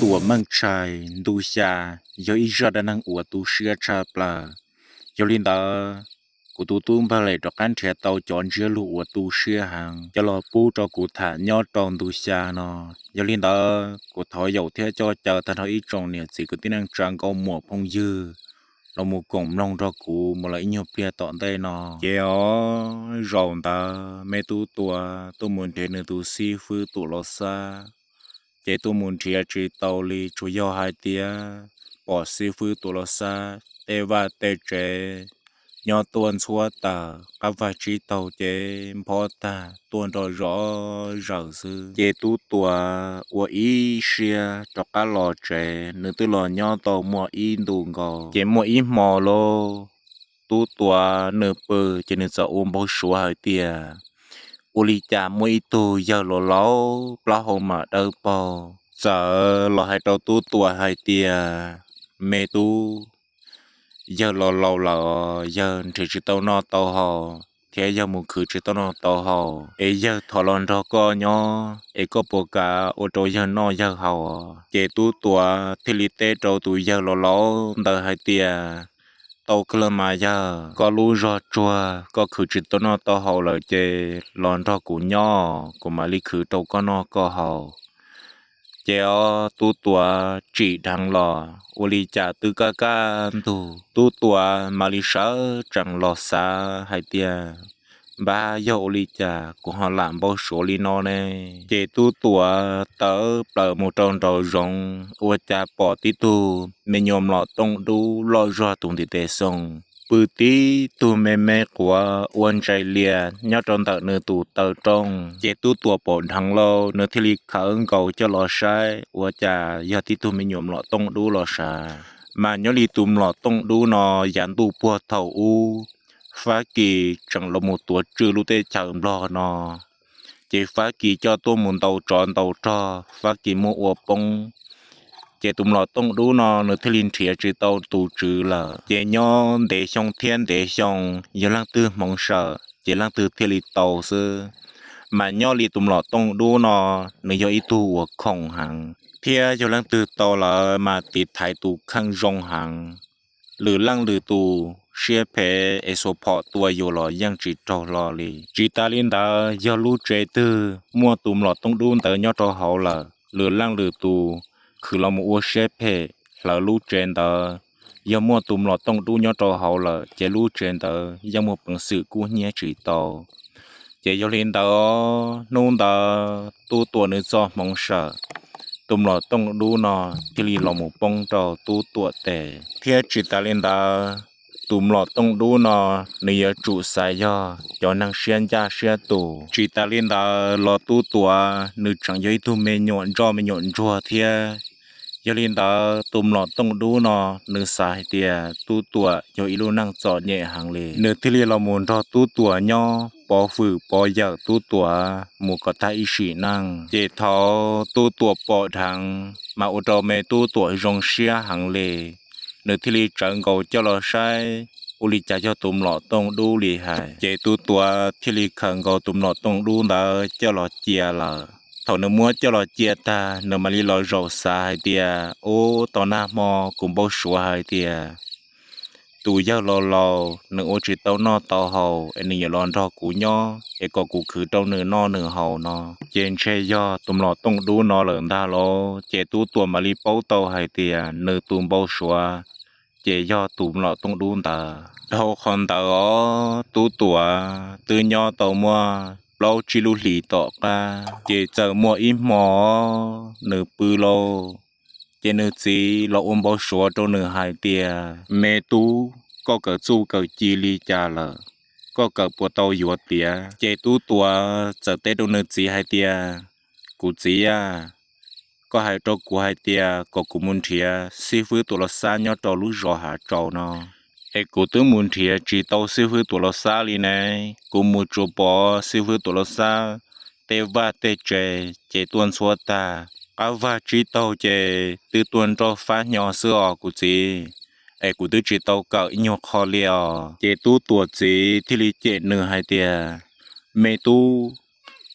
Tuam Meej Tshais, ntu xya yog ib zaj dab neeg uas tu siab tshaj plaws. Yog li ntawd, kuv tus tub npawg Lem rov qab nrhiav tau cov ntsiab lus uas tu siab heev coj los pub rau kuv tham nyob rau ntu xya no. Yog li ntawd, kuv thov yaum thiab coj caw tag nrho ib tsoom niam txiv kwv tij neej tsa nkauj muam phooj ywg los mus koom mloog nrog kuv mus lawm ib nyuag pliag tom ntej no. Ces os, zaum ntawd me Tub Tuam tuaj mus nrhiav nws tus xib fwb Tuam Los Xab, ces tuaj mus nrhiav tsis tau li, tsuas yog hais tias pom xib fwb Tuam Los Xab tej vaj tej tsev nyob tuaj ntxhuab tawm, qab vag tsib taug ces nphob tag tuaj nrog zom zaws xwb. Ces Tub Tuam ua ib siab rov qab los tsev, nws twb los nyob tau muaj ib ntu nkaus. Ces muaj ib hmo lauj, Tub Tuam nws pw ces nws txawm ua npau suav hais tias ua li cas muaj ib tug yawg laus laus plaub hau mam dawb paug txawm los hais rau Tub Tuam hais tias, me tub, yawg laus laus lawm, yawg nrhiav tsis tau noj tau haus thiab yawg mus khwv tsis tau noj tau haus, es yawg thov los nrog koj nyob es koj puas kam ua rau yawg noj yawg haus? Ces Tub Tuam thiaj li teb rau tus yawg laus laus ntawd hais tias, tau kawg los mas yawg, koj lub zog tsuag koj khwv tsis tau noj tau haus lawm ces los nrog kuv nyob, kuv mam li khwv rau koj noj koj haus. Ces os, Tub Tuam tsim dheev los ua li cas twb kaj kaj ntug, Tub Tuam mam li sawv tsees los xav hais tias, npab, yog ua li cas kuv ho lam npau suav li no ne? Ces Tub Tuam tawm plaws mus rau nraum zoov, ua cas pom tib tug me nyuam mlom tooj dub loj zog tus ntiv tes xoo, pw tib tug me me quav ua ntsais lias nyob rau ntawm nws tus taw rooj. Ces Tub Tuam pom dheev lauj, nws thiaj li khawv nkaus coj los saib, ua cas yog tib tug me nyuam mlom tooj dub los sav. Mas nyob li tus mlom tooj dub no, yav ntuj puag thaum ub Fab Kis tseem los mus tuav tswj lub teb chaws Nplog no, ces Fab Kis coj tuaj mus ntaus tsov ntaus rog, Fab Kis muab ua poob. Ces tus mlom tooj dub no nws thiaj li nrhiav tsis tau tus tswv lawm. Ces nyob ntev xyoo thiab ntev xyoo, yog leej twg hmoov sawm ces leej twg thiaj li tau xwb. Mas nyob li tus mlom tooj dub no, nws yog ib tug uas khoom heev, thiab yog leej twg tau lawm mas tiv thaiv tus kheej zoo heev. Lwm leej lwm tus siab phem es xuas phom tua yus los yeej tsis raug hlo li. Tsis tas li ntawd, yog lub tsev twg muaj tus mlom tooj dub ntawd nyob rau hauv lawm, lwm leej lwm tus khwv los mus ua siab phem hlawv lub tsev ntawd, yog muaj tus mlom tooj dub nyob rau hauv lawm ces lub tsev ntawd yeej muaj peev xwm kub hnyiab tsis tau. Ces yog li ntawd, hnub ntawd Tub Tuam nws txoj hmoov sawm, tus mlom tooj dub no thiaj li los mus poob rau Tub Tuam tes. Thiab tsis tas li ntawd, tus mlom tooj dub no nws yuav tsum xav yog cov neeg siab ncaj siab tus. Tsis tas li ntawd los Tub Tuam nws tseem yog ib tug me nyuam ntsoj me nyuam ntsuag thiab. Yog li ntawd, tus mlom tooj dub no nws xav hais tias Tub Tuam yog ib lub neej txom nyem heev li, nws thiaj li los mus nrog Tub Tuam nyob, pov hwm pov yawm Tub Tuam mus kom tag ib sim neej. Ces thaum Tub Tuam pom dheev mas ua rau me Tub Tuam zoo siab heev li, nws thiaj li tsawv nkaus coj los saib ua li cas yog tus mlom tooj dub li hais. Ces Tub Tuam thiaj li khaws nkaus tus mlom tooj dub ntawd coj los cia lawm. Thaum nws muab coj los cia tag, nws mam li los zaum xav hais tias, ub, tau nag hmo kuv npau suav hais tias tus yawg laus laus nws ua tsis tau noj tau haus es nws yuav los nrog kuv nyob es kom kuv khwv rau nws noj nws haus no, ces ntshe yog tus mlom tooj dub no lawm ntag lauj. Ces Tub Tuam mam li paub tau hais tias nws tus npau suav ces yog tus mlom tooj dub ntawd. Dhau qhov ntawd os, Tub Tuam twb nyob tau muaj plaub tsib lub hlis tom qab, ces txawm muaj ib hmo nws pw lauj, ces nws txiv los ua npau suav rau nws hais tias, me tub, koj kawm txuj kawm ci li cas lawm? Koj kawm puas tau yuav tiav? Ces Tub Tuam txawm teb rau nws txiv hais tias, kuv txiv a, koj hais rau kuv hais tias kom kuv mus nrhiav xib fwb Tuam Los Xab nyob rau lub zos Hav Tsaus no, es kuv twb mus nrhiav tsis tau xib fwb Tuam Los Xab li ne. Kuv mus tsuas pom xib fwb Tuam Los Xab tej vaj tej tsev ces tuaj ntxhuav tag, qab vag tsib taug ces twb tuaj nroj fab hnyo xwb os kuv txiv, es kuv twb tsis tau kawm ib nyuag qho li os. Ces Tub Tuam txiv thiaj li cem nws hais tias, me tub,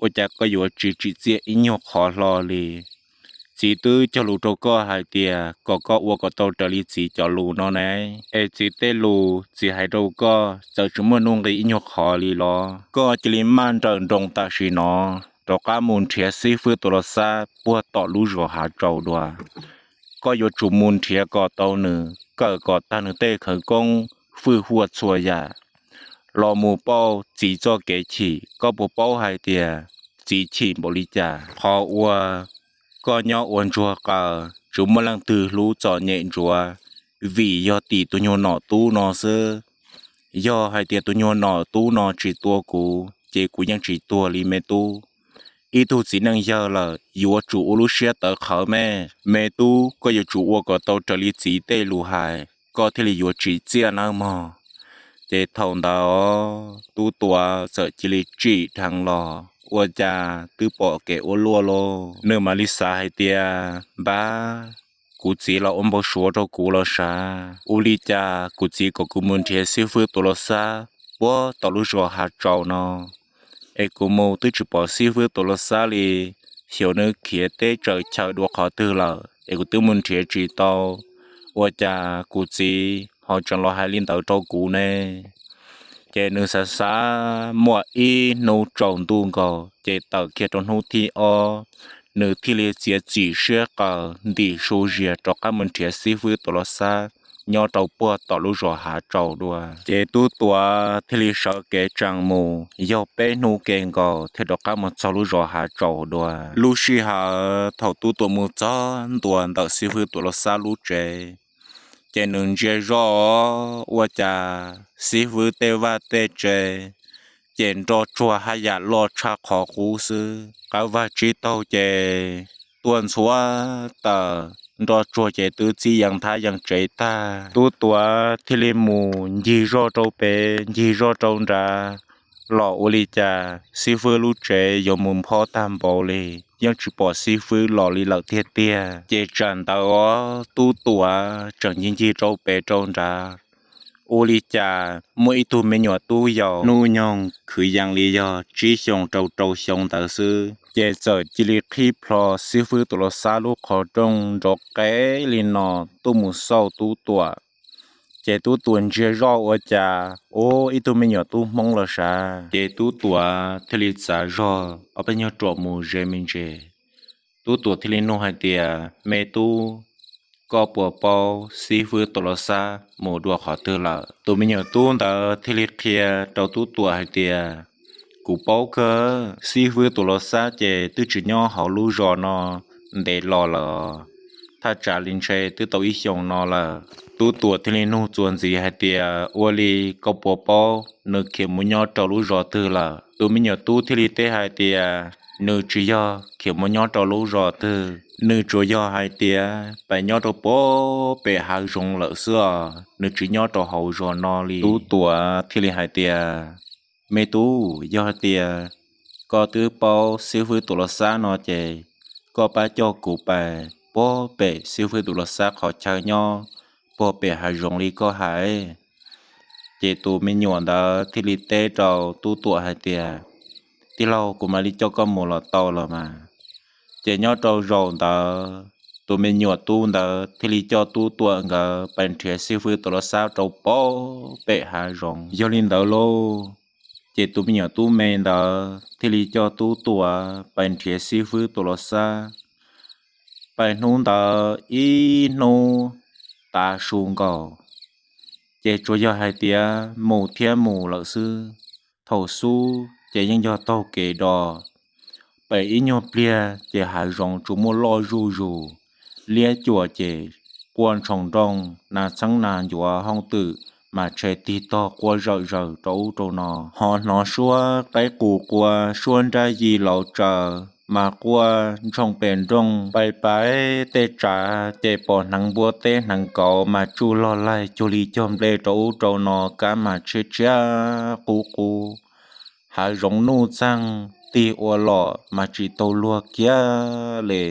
ua cas koj yuav tsis tsim txiaj ib nyuag qhov hlo li? Txiv twb cog lus rau koj hais tias kom koj ua kom tau raws li txiv cov lus no ne. Es txiv tej lus txiv hais rau koj txawm tsis muaj nuj nqis ib nyuag qhov li los koj cia li maj nrawm nroos tam sim no rov qab mus nrhiav xib fwb Tuam Los Xab puag tom lub zos Hav Tsaus dua. Koj yuav tsum mus nrhiav kom tau nws, kawm kom tag nws tej khawv koob, fwj huaj txhua yam, los mus pauj txiv txoj kev chim. Koj puas paub hais tias txiv chim npaum li cas? Qhov uas koj nyob ua ntsuag qaws tsis muaj leej twg hlub txom nyem ntsuav, vim yog tim tus nyuag nom tub no xwb. Yog hais tias tus nyuag nom tub no tsis tua kuv ces kuv yeej tsis tuag li me tub. Ib tug txiv neej yawg lawm yuav tsum ua lub siab tawv qhawv me. Me tub, koj yuav tsum ua kom tau raws li txiv tej lus hais koj thiaj li yuav tsim txiaj nawb mog. Ces thaum ntawd Tub Tuam txawm cia li tsim dheev los ua cas twb pom kev ua luaj lauj. Nws mam li xav hais tias, npab, kuv txiv los ua npau suav rau kuv los sav. Ua li cas kuv txiv kom kuv mus nrhiav xib fwb Tuam Los Xab puag tom lub zos Hav Tsaus no, es kuv mus twb tsis pom xib fwb Tuam Los Xab li. Xyov nws khiav teb tsaws chaw dua qhov twg lawm es kuv twb mus nrhiav tsis tau. Ua cas kuv txiv ho tseem los hais li ntawd rau kuv ne? Ces nws xav xav muaj ib hnub tsaus ntuj nkaus ces tawm kiag rau hnub thib ob, nws thiaj li txiav txim siab qaws ntim su zias rov qab mus nrhiav xib fwb Tuam Los Xab nyob rau puag tom lub zos Hav Tsaus dua. Ces Tub Tuam thiaj li sawv kev tsees mus yog peb hnub ke nkaus thiaj rov qab mus txog lub zos Hav Tsaus dua. Lub sij hawm thaum Tub Tuam mus txog ntua ntawm xib fwb Tuam Los Xab lub tsev, ces nws ntsia zoj ua cas xib fwb tej vaj tej tsev ces nroj tsuag haj yam loj tshaj qhov qub xwb. Qab vag tsib taug ces tuaj ntxhua tawm, nroj tsuag ces twb txib yees thab yees tsev tag. Tub Tuam thiaj li mus ncig zoj rau pem ncig zoj rau nrad, los ua li cas xib fwb lub tsev yuav mus nphob tag npaum li, yeej tsis pom xib fwb los li lawm tiag tiag. Ces tsam ntawd os Tub Tuam tseem ncig ncig rau pem rau nrad, ua li cas muaj ib tug me nyuam tub yau hnub nyoog kwv yees li yog tsib xyoos rau rau xyoo ntawd xwb, ces txawm cia li qhib plho xib fwb Tuam Los Xab lub qhov rooj nrov qev li no tuaj mus xauj Tub Tuam. Ces Tub Tuam ntsia zoj ua cas, ub, ib tug me nyuam tub Hmoob los sav. Ces Tub Tuam thiaj li txav zog ob peb nyuag ruam mus ze me ntsis. Tub Tuam thiaj li nug hais tias, me tub, koj puas paub xib fwb Tuam Los Xab mus dua qhov twg lawm? Tus me nyuam tub ntawd thiaj li qhia rau Tub Tuam hais tias, kuv paub kawg, xib fwb Tuam Los Xab ces twb tsis nyob hauv lub zos no ntev los lawm, thaj tsam li ntshe twb tau ib xyoos no lawm. Tub Tuam thiaj li nug txuas ntxiv hais tias, ua li koj puas paub nws khiav mus nyob rau lub zos twg lawm? Tus me nyuam tub thiaj li teb hais tias, nws tsis yog khiav mus nyob rau lub zos twg, nws tsuas yog hais tias pem nyob rau puag pem hav zoov lawm xwb os, nws tsis nyob rau hauv zos no li. Tub Tuam thiaj li hais tias, me tub, yog hais tias koj twb paub xib fwb Tuam Los Xab no ces koj pab coj kuv pais puag pem xib fwb Tuam Los Xab qhov chaw nyob puag pem hav zoov li koj hais. Ces tus me nyuam ntawd thiaj li teb rau Tub Tuam hais tias, tij laug, kuv mam li coj koj mus los tau los mas. Ces nyob rau zaum ntawd tus me nyuam tub ntawd thiaj li coj Tub Tuam nkawd pais nrhiav xib fwb Tuam Los Xab rau puag pem hav zoov. Yog li ntawd lauj, ces tus me nyuam tub me ntawd thiaj li coj Tub Tuam pais nrhiav xib fwb Tuam Los Xab, pais hnub ntawd ib hnub tav su nkaus, ces tsuas yog hais tias mus thiab mus lawm xwb. Thaum xub ces yeej yog taug kev do, pem ib nyuag pliag ces hav zoov tsuas muaj loj zuj zus, liab cuam ces quaj ntshoo nrooj, nas txheeb nas ncuav hooj twm mas tshe tig tog quaj zawm zaws rau ub rau no. Ho hnov suab qaib qus qua, suab nrab yis laus tsaws mas quaj ntshoo pem nrooj, pais pais tej tsav ces pom hneev npua teb hneev kauv mas tsuj log laig cuag li cog nplej rau ub rau no, kab mas tshiab tshiab qub qub. Hav zoov nuj txeeg tig ua lom mas tsis tau luag kiag li.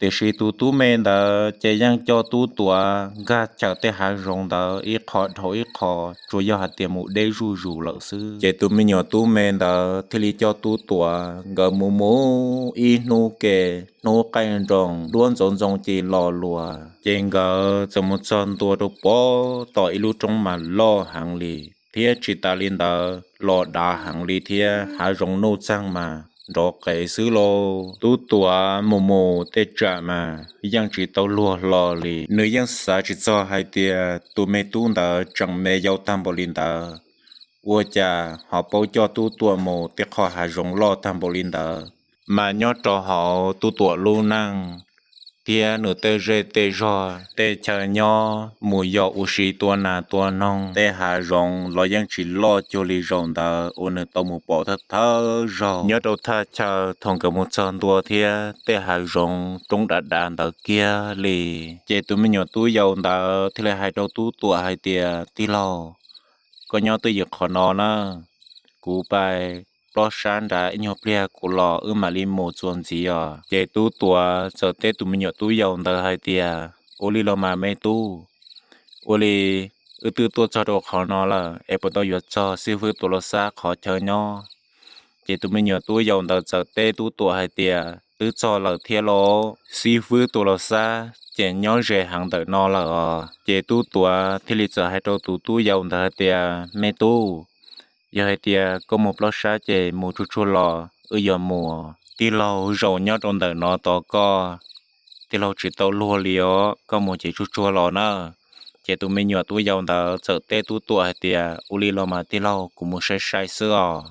Tiam sis tus tub me ntawd ces yeej coj Tub Tuam nkag chaws tej hav zoov ntawd ib qho dhau ib qho, tsuas yog hais tias mus deb zuj zus lawm xwb. Ces tus me nyuam tub me ntawd thiaj li coj Tub Tuam nkawd mus mus ib hnub ke hnub qaij nroos duab ntxoov ntxoo ci los luas. Ces nkawd txawm mus txog ntua rau pem tom ib lub roob mas loj heev li, thiab tsis tas li ntawd los dav heev li thiab hav zoov nuj txeeg mas nrov qees xwb lauj. Tub Tuam mus mus tej tsam mas yeej tsis tau luag hlo li. Nws yeej xav tsis txog hais tias tus me tub ntawd tseem me yau tag npaum li ntawd, ua cas ho paub coj Tub Tuam mus tej qho hav zoov loj tag npaum li ntawd. Mas nyob rau hauv Tub Tuam lub neej thiab nws tej zej tej zog tej chaw nyob mus yos ua si tua nas tua noog, tej hav zoov los yeej tsis loj cuag li zaum ntawd uas nws tau mus pom thawj thawj zaug. Nyob rau thaj chaw thaum nkawd mus txog ntua thiab tej hav zoov roob dav dav ntawd kiag li, ces tus me nyuam tub yau ntawd thiaj li hais rau Tub Tuam hais tias, Tij laug, koj nyob twj ywm qhov no na, kuv pais plob sab nrad ib nyuag pliag kuv los wb mam li mus txuas ntxiv os. Ces Tub Tuam txawm teb tus me nyuam tub yau ntawd hais tias, Ua li los mas me tub, ua li wb twb tuaj txog rau qhov no lawm es puas tau yuav txog xib fwb Tuam Los Xab qhov chaw nyob? Ces tus me nyuam tub yau ntawd txawm teb Tub Tuam hais tias, Twb txog lawm thiab lauj, xib fwb Tuam Los Xab ces nyob ze heev ntawm no lawm os. Ces Tub Tuam thiaj li txawm hais rau tus tub yau ntawd hais tias, Me tub, yog hais tias koj mus plob sab ces mus tsuag tsuag los wb yuav mus. Tij laug zaum nyob rau ntawm no tos koj, tij laug tsis tau luag li os, koj mus ces tsuag tsuag los na. Ces tus me nyuam tub yau ntawd txawm teb Tub Tuam hais tias, Ua li los mas tij laug, kuv mus sai sai xwb os.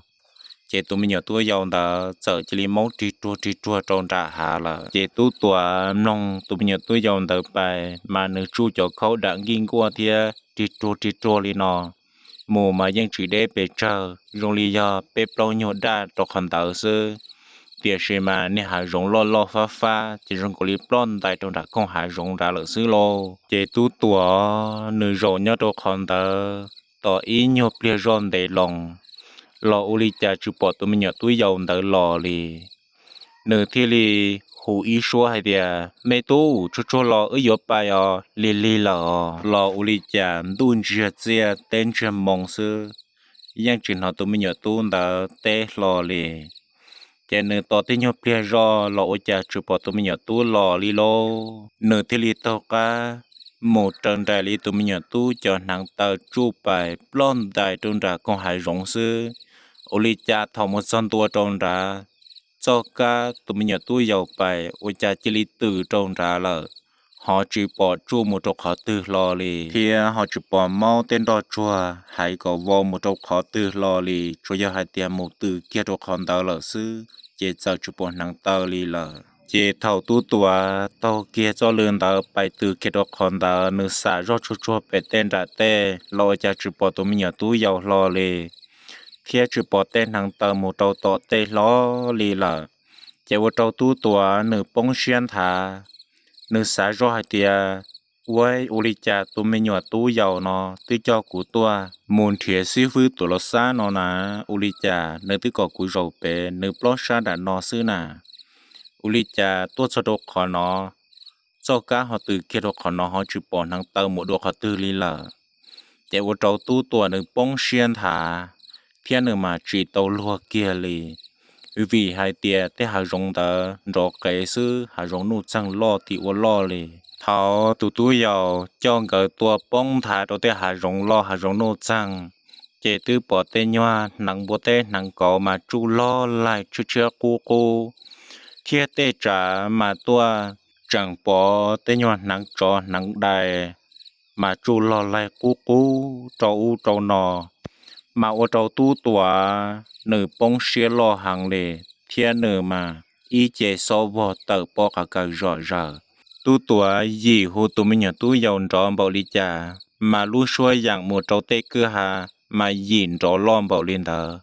Ces tus me nyuam tub yau ntawd txawm cia li maub rig ruag rig ruag rau nram hav lawm. Ces Tub Tuam mloog tus me nyuam tub yau ntawd pais mas nws tsuj cov khaub dam nkij nkuaj thiab rig ruag rig ruag li no mus mas yeej tsis deb pes tsawg, zoo li yog peb plaub nyuag daj rau qhov ntawd xwb. Tiam sis mas niag hav zoov loj loj fab fab ces zoo nkaus li ploj ntais rau nram koog hav zoov nrad lawm xwb lauj. Ces Tub Tuam nws zaum nyob rau qhov ntawd tos ib nyuag pliag zoj ntev loo los ua li cas tsis pom tus me nyuam tub yau ntawd los li. Nws thiaj li hu ib suab hais tias, Me tub, tsuag tsuag los wb yuav pais os, lig lig lawm os. Los ua li cas ntuj ntsiag txiaj teb ntsiag moo xwb, yeej tsis hnov tus me nyuam tub ntawd teb hlo li. Ces nws tos tej nyuag pliag zoj los ua cas tsis pom tus me nyuam tub los li lauj. Nws thiaj li taug qab mus raws nraim li tus me nyuam tub cov hneev taw tsuj pais ploj ntais rau nram koog hav zoov xwb. Ua li cas thaum mus txog ntua rau nrad, txoj kab tus me nyuam tub yau pais ua cas cia li twm rau nrad lawm, ho tsis pom tsuj mus rau qhov twg hlo li, thiab ho tsis pom maub tej nroj tsuag hais kom vau mus rau qhov twg hlo li, tsuas yog hais tias mus twm kiag rau qhov ntawd lawm xwb, ces txawm tsis pom hneev taw li lawm. Ces thaum Tub Tuam taug kiag txoj lw ntawd pais twm kiag rau qhov ntawd, nws xam zoj tsuag tsuag pem tej nram tej los ua cas tsis pom tus me nyuam tub yau hlo li, thiab tsis pom tej hneev taw mus rau tom tej hlo li lawm. Ces ua rau Tub Tuam nws poob siab nthav, nws xav zoj hais tias, Ua, ua li cas tus me nyuam tub yau no twb coj kuv tuaj mus nrhiav xib fwb Tuam Los Xab no na, ua li cas nws twb kom kuv zaum pem, nws plob sab nram no xwb na? Ua li cas tuaj txog rau qhov no, txoj kab ho twm kiag rau qhov no ho tsis pom hneev taw mus dua qhov twg li lawm? Ces ua rau Tub Tuam nws poob siab nthav, thiab nws mas tsis tau luag kiag li, vim hais tias tej hav zoov ntawd nrov qees xwb, hav zoov nuj txeeg loj tim ua loj li. Thaum tus tub yau coj nkawd tuaj poob nthav rau tej hav zoov loj hav zoov nuj txeeg, ces twb pom tej nyuag hneev npua teb hneev kauv mas tsuj log laig tshiab tshiab qub qub, thiab tej tsav mas tuaj tseem pom tej nyuag hneev tsov hneev dais mas tsuj log laig qub qub rau ub rau no, mas ua rau Tub Tuam nws poob siab loj heev li, thiab nws mas ib ce xob vog tawm pob qa kaws zom zaws. Tub Tuam yim hu tus me nyuam tub yau nrov npaum li cas, mas lub suab yeem mus rau tej kwj ha mas yim nrov loj npaum li ntawd,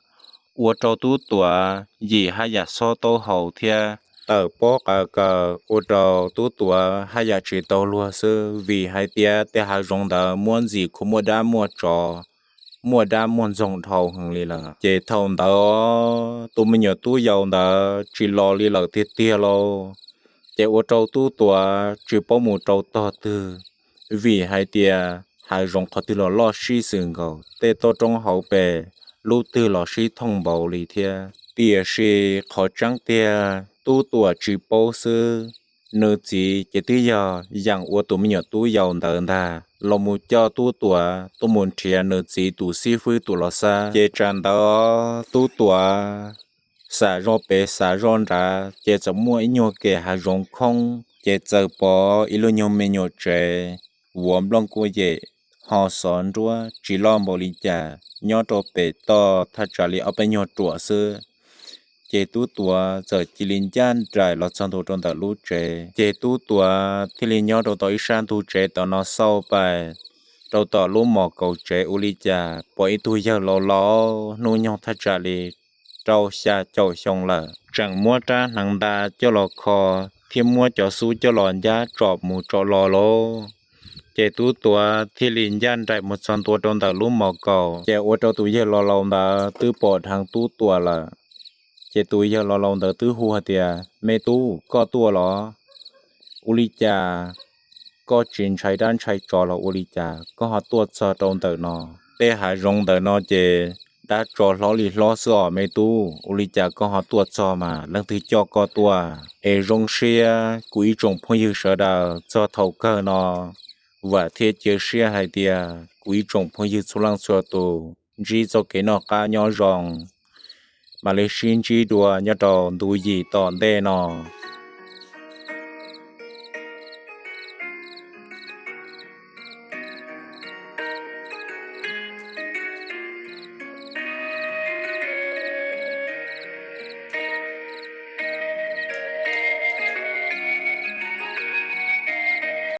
ua rau Tub Tuam yim haj yam xob taub hau thiab tawm pob qa kaws, ua rau Tub Tuam haj yam tsis tau luag xwb, vim hais tias tej hav zoov ntawd muaj ntxim khuv muaj dab muaj tsov, muaj dab muaj ntxoog dhau heev li lawm. Ces thaum ntawd tus me nyuam tub yau ntawd tsis los li lawm tiag tiag lauj. Ces ua rau Tub Tuam tsis paub mus rau tog twg, vim hais tias hav zoov qhov twg los loj sib xws nkaus, tej toj roob hauv pes lub twg los sib thooj npaum li thiab. Tiam sis qhov tseeb tiag Tub Tuam tsis paub xwb, nws txiv ces twb yog yaam ua tus me nyuam tub yau ntawd ntag los mus coj Tub Tuam tuaj mus nrhiav nws txiv tus xib fwb tus los xab. Ces tsam ntawd Tub Tuam xav zoj pem xav zoj nrad, ces txawm muaj ib nyuag kem hav zoov khoob, ces txawm pom ib lub nyuag me nyuam tsev vuav nplooj kuj yem, ho xov nruab tsis loj npaum li cas nyob rau pem toj thaj tsam li ob peb nyuag ruam xwb. Ces Tub Tuam txawm cia li ncaj nraim los txog ntua rau ntawm lub tsev, ces Tub Tuam thiaj li nyob rau tom ib sab ntug tsev tom no xauj pais rau tom lub mos kaus tsev ua li cas pom ib tug yawg laus laus hnub nyoog thaj tsam li rau xya caum xyoo lawm, tseem muab rab hneev nta coj los kho thiab muab cov xub coj los ncab tsom mus tsom los lauj. Ces Tub Tuam thiaj li ncaj nraim mus txog ntua rau ntawm lub mos kaus, ces ua rau tus yawg laus laus ntawd twb pom dheev Tub Tuam lawm. Ces tus yawg laus laus ntawd twb hu hais tias, Me tub, koj tuaj los? Ua li cas koj tsis ntshai dab ntshai tsov los ua li cas koj ho tuaj txog rau ntawm no? Tej hav zoov ntawm no ces dab tsov hlob li hlob xwb os me tub, ua li cas koj ho tuaj txog mas leej twg coj koj tuaj? Es zoo siab kuv ib tsoom phooj ywg sawv daws, txog thaum kawg no vam thiab cia siab hais tias kuv ib tsoom phooj ywg txhua leej txhua tus ntsib txoj kev noj qab nyob zoo, mam li sib ntsib dua nyob rau ntu yim tom ntej no.